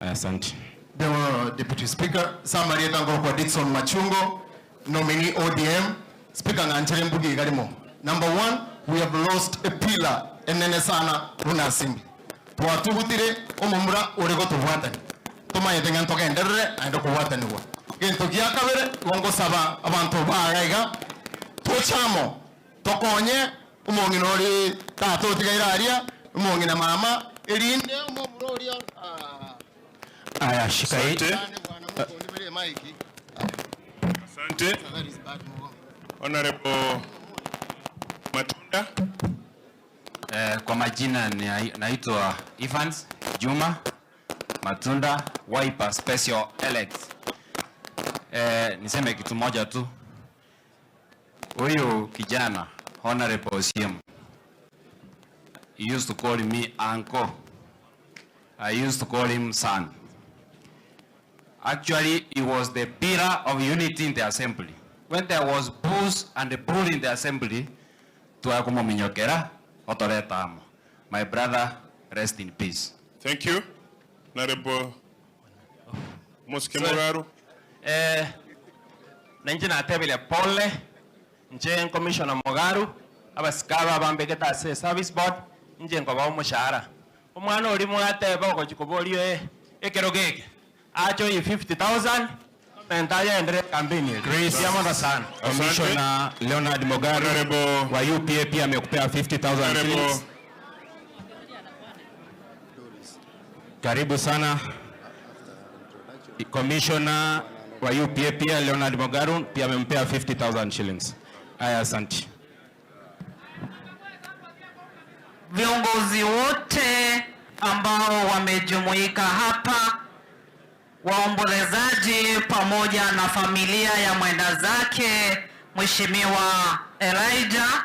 Asante. Mbuya Deputy Speaker. Ase amarieta nkorokwa Dickson Machungo, nominee ODM. Speaker ng'anchere mbuge iga rimo. Number one, we have lost a pillar enene sana buna assembly. Twatugutire omomura ore gotobwatania. Tomanyete ng'a ntogenderere naende kobwatanigwa. Gento gia kabere, igo ngosaba abanto ba iga iga, toche amo, tokonye omong'ina oria tata otigaire aria, omong'ina mama, erinde omomura oria Aya, shika hii. Asante. Bwana mokondibere emaiki. Asante. That is bad mugongo. Honorable Matunda. Kwa majina naitwa Evans Juma Matunda Wiper Special Elect. Niseme kitu moja tu. Huyu kijana Honorable Osiemo, he used to call me uncle. I used to call him son. Actually, he was the pillar of unity in the assembly. When there was booze and bull in the assembly, twakomominyokera otoreta amo. My brother, rest in peace. Thank you. Honorable Mosike Mugaru. Nainche natebire pole inche Commissioner Mugaru, abasikari abambegete ase service board, inche nkoba omoshahara. Omwana oria mwateba ogochia koboria eh, ekero geke ache oye 50,000 mente agendere campaign eri. Grace. Mbuya mono sana. Commissioner Leonard Mogaru Honorable wa UPA pia amekupea 50,000 Honorable shillings. Karibu sana. Commissioner wa UPA pia Leonard Mogaru pia amempea 50,000 shillings. Aya, asante. Viongozi wote ambao wamejumuika hapa, waombolezaji pamoja na familia ya mwenda zake Mheshimiwa Elijah.